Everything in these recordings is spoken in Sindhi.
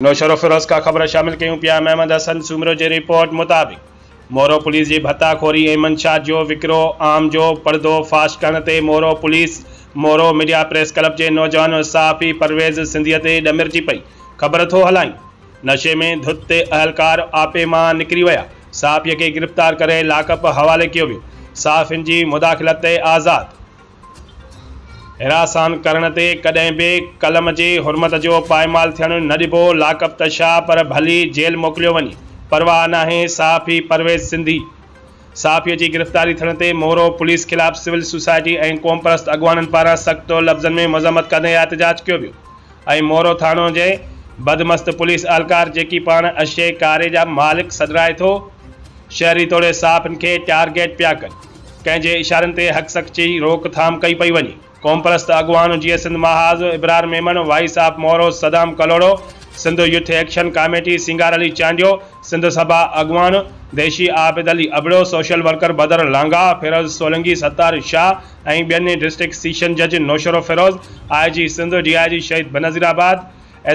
نوشهروفيروز کان خبر شامل ڪيون پيا محمد حسن سومرو جي رپورٽ مطابق مورو پوليس جي ڀتا خوري ۽ منشيات جو وڪرو عام جو پردو فاش ڪرڻ تي Moro police Moro media press club جي نوجوان صحافي پرويز سنڌي تي ڏمرجي پئي خبر ٿو هلائين نشي ۾ ڌت تي اهلڪار آپي مان نڪري ويا صحافي کي گرفتار ڪري لاڪپ حوالي ڪيو ويو صحافين جي مداخلت تي آزاد هراسان ڪرڻ تي ڪڏهن به قلم جي حرمت جو پائمال ٿيڻ نه ڏبو، لاڪپ ته ڇا پر ڀلي جيل موڪليو وڃي، پرواهه ناهي، صحافي پرويز سنڌي صحافي جي گرفتاري ٿيڻ تي مورو پوليس خلاف سول سوسائٽي ۽ قومپرست اڳواڻن پاران سخت لفظن ۾ مذمت ڪندي احتجاج ڪيو ويو ۽ مورو ٿاڻو جي بدمست پوليس اهلڪار جيڪي پاڻ اشي ڪاري جا مالڪ سڏرائي ٿو شهري توڙي صحافين کي ٽارگيٽ پيا ڪن ڪنهن جي اشارن تي حق سچ جي روڪ ٿام ڪئي پئي وڃي قومپرست اڳواڻ Jeay Sindh Mahaz Ibrar Memon voice of Moro Saddam Kalhoro Sindh youth action committee Singar Ali Chandio Sindh Sabha اڳواڻ ديشي عابد علي ابڙو سوشل ورڪر بدر لانگاهه فيروز سولنگي ستار شاهه ۽ ٻين ڊسٽرڪٽ سيشن جج Naushahro Feroze, I G Sindh, D I G Shaheed Benazirabad,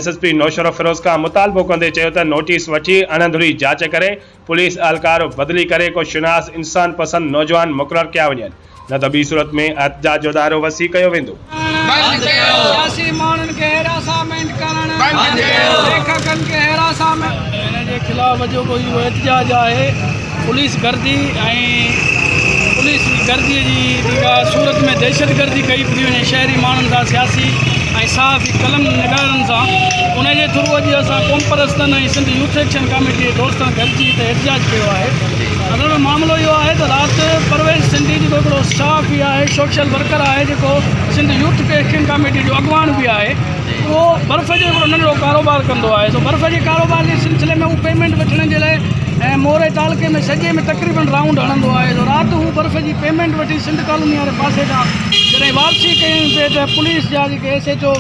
S S P Naushahro Feroze کان مطالبو ڪندي چيو ته نوٽيس وٺي اڻڌري جاچ ڪري پوليس اهلڪار بدلي ڪري ڪو شناس انسان پسند نوجوان مقرر ڪيا وڃن نه ته ٻي صورت ۾ احتجاج جو دائرو وسيع ڪيو ويندو. بند ڪيو. سياسي ماڻهن کي هراسامينٽ ڪرڻ بند ڪيو. ليکڪن کي هراسامينٽ. ان جي خلاف جيڪو اهو احتجاج آهي پوليس گردي ۽ پوليس جي گردي جي جيڪا صورت ۾ دهشت گردي ڪئي پئي وڃي شهري ماڻهن سان سياسي ۽ صحافي قلم نگارن سان ان جي ٿرو اڄ اسان قومپرستن ۽ سنڌ يوٿ ايڪشن ڪاميٽي جي دوستن گڏجي هتي احتجاج ڪيو آهي اصل ۾ معاملو اهو آهي ته رات پرويز سنڌي جيڪو هڪڙو صحافي آهي سوشل ورڪر آهي جيڪو سنڌ يوٿ ايڪشن ڪاميٽي جو اڳواڻ به آهي اهو برف جو هڪڙو ننڍڙو ڪاروبار ڪندو آهي سو برف جي ڪاروبار جي سلسلي ۾ هو پيمينٽ وٺڻ جي لاء ۽ موري تعلقي ۾ سڄي ۾ تقريبن رائونڊ هڻندو آهي سو رات هو برف جي پيمينٽ وٺي سنڌ ڪالوني واري پاسي کان جڏهن واپسي ڪيائين پئي ته پوليس جا جيڪي ايس ايڇ او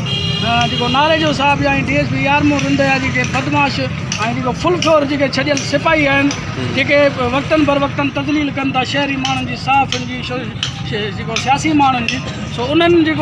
جيڪو ناريجو صاحب جا ۽ D S P Yar Muhammad Rind جا جيڪي بدمعاش ۽ جيڪو فل فلور جيڪي ڇڏيل سپاهي آهن جيڪي وقتن بر وقتن تذليل ڪن ٿا شهري ماڻهن جي صحافين جي جيڪو سياسي ماڻهن جي سو انهن جيڪو.